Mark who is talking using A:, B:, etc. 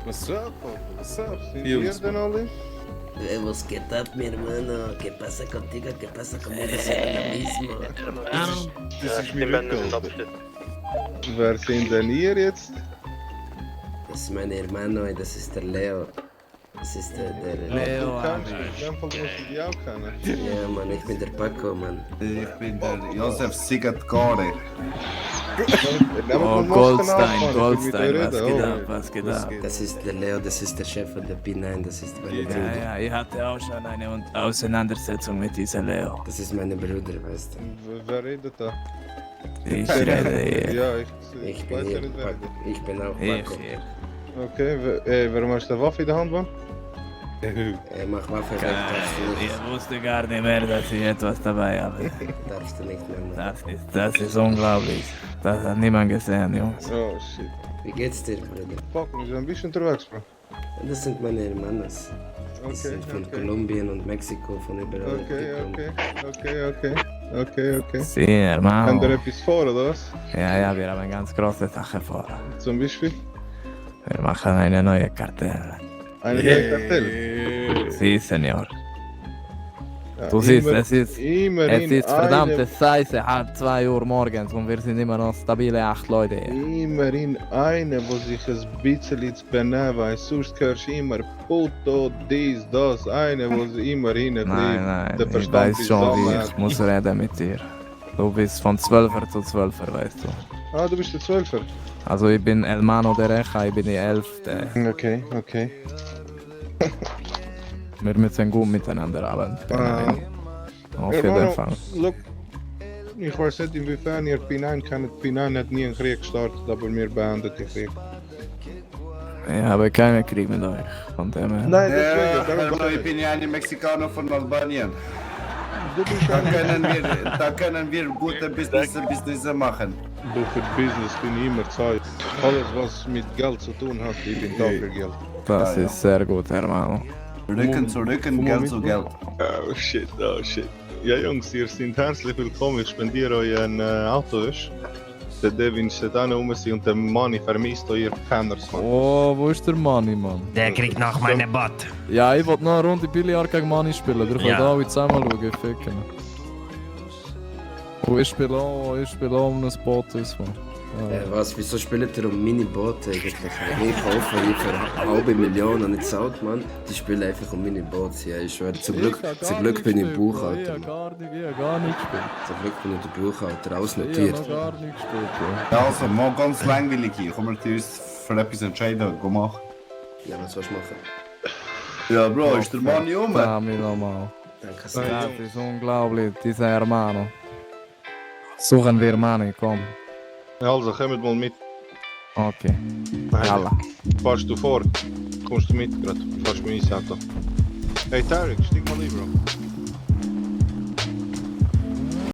A: What's up, Paco? What's up? Sind
B: Jungs,
A: ihr denn alle?
C: Was geht ab, mi hermano? ¿Qué pasa contigo? ¿Qué pasa conmigo? Soy lo mismo.
A: Das ist mein Rückhalt. Wer sind denn ihr jetzt?
C: Das ist mein hermano, das ist der Leo. Das ist der
B: Leo,
A: Du kennst mich, in dem Fall musst du die auch kennen.
C: Ja, Mann, ich bin der Paco, Mann.
D: Ich bin der Josef Sigatgare.
B: Oh, Goldstein, Goldstein, was geht ab?
C: Das ist der Leo, das ist der Chef von der P9, das ist meine Bruder.
B: Ja, ich hatte auch schon eine Auseinandersetzung mit diesem Leo.
C: Das ist meine Bruder, weißt du.
A: Wer redet da?
B: Ich rede hier.
A: Ja,
C: Ich bin
A: weiß ja
C: hier,
A: nicht, wer
C: Paco.
A: redet.
C: Ich bin auch
B: Ich
C: Paco.
B: hier.
A: Okay, warum hast du eine Waffe in der Hand, Mann?
C: Mach Waffe weg, darfst du nicht.
B: Ich wusste gar nicht mehr, dass ich etwas dabei habe.
C: Darfst du nicht mehr, Mann.
B: Das ist unglaublich. Das hat niemand gesehen, Jungs.
A: Oh shit.
C: Wie geht's dir, Bruder?
A: Fuck, wir sind ein bisschen unterwegs, Bro.
C: Das sind meine Hermanos. Die
A: Okay,
C: sind von
A: okay.
C: Kolumbien und Mexiko, von überall gekommen.
A: Okay.
B: Sie,
A: Haben wir
B: hermano.
A: etwas vor, oder was?
B: Ja, wir haben ganz große Sachen vor.
A: Zum Beispiel?
B: Wir machen eine neue Kartell.
A: Eine neue Kartell?
B: Sie, Senor.
A: Ja,
B: Du siehst,
A: immer-
B: es ist
A: immerhin
B: verdammte Scheiße, 1:30 Uhr morgens und wir sind immer noch stabile 8 Leute hier.
A: Immerhin eine, wo sich ein bisschen zu benehmen weiß. Sonst hörst du immer Puto, dies, das. Eine, wo sie immer hinten
B: Nein,
A: der
B: ich
A: Verstand
B: weiß
A: ist
B: schon, wie
A: zusammen.
B: ich muss reden mit dir. Du bist von 12er zu 12er, weißt du.
A: Ah, du bist der 12er?
B: Also ich bin El Mano de Reja, ich bin die 11.
A: Okay.
B: Wir müssen gut miteinander arbeiten. Auf jeden
A: Hermano,
B: Fall.
A: look, ich weiß nicht, inwiefern ihr P9 kennt. P9 hat nie einen Krieg gestartet, aber wir beenden den Krieg.
B: Ich habe keinen Krieg mit euch. Von dem her.
A: Nein,
D: Hermano, ich bin ja ein Mexikaner von Albanien.
A: Du bist
D: Da können wir gute Business machen.
A: Du, für Business bin ich immer Zeit. Alles, was mit Geld zu tun hat, ich bin da für Geld.
B: Das ist sehr gut, Hermano.
D: Rücken zu Rücken, Geld zu Geld.
A: Oh shit. Ja Jungs, ihr seid herzlich willkommen. Ich spendiere euch ein Auto. Der Devin steht da rum und der Manni vermisst euch, ihr Penners.
B: Oh, wo ist der Money, Mann?
E: Der kriegt noch meine Bot.
B: Ja, ich wollte noch eine Runde Billard gegen Money spielen. Ihr könnt
E: Ja.
B: alle zusammen schauen, ficken. Und ich spiele auch um ein Boot.
C: Wieso spielt ihr um Mini-Boote eigentlich? Ich kaufe hier für eine halbe Million und nicht zahlt, Mann. Die spielen einfach um Mini-Boote. Ja, ich schwöre, zum Glück bin ich Buchhalter.
B: Ich habe gar nicht gespielt.
C: Zum Glück bin ich der Buchhalter,
B: Ich habe
C: ausnotiert.
B: noch gar nicht gespielt.
D: Ja, also, mal ganz langweilig hier. Kommen wir uns für etwas entscheiden, go machen.
C: Ja, was willst du machen?
D: Ja, Bro, ist der Mann um?
B: Dame nochmal.
C: Danke sehr.
B: Das ist unglaublich, dieser Hermano. Suchen wir Money, komm.
A: Also, kommt mal mit.
B: Okay. Jalla.
A: Fahrst du vor? Kommst du mit gerade? Fahrst du mein Auto? Hey Tarek, steig mal ein, Bro.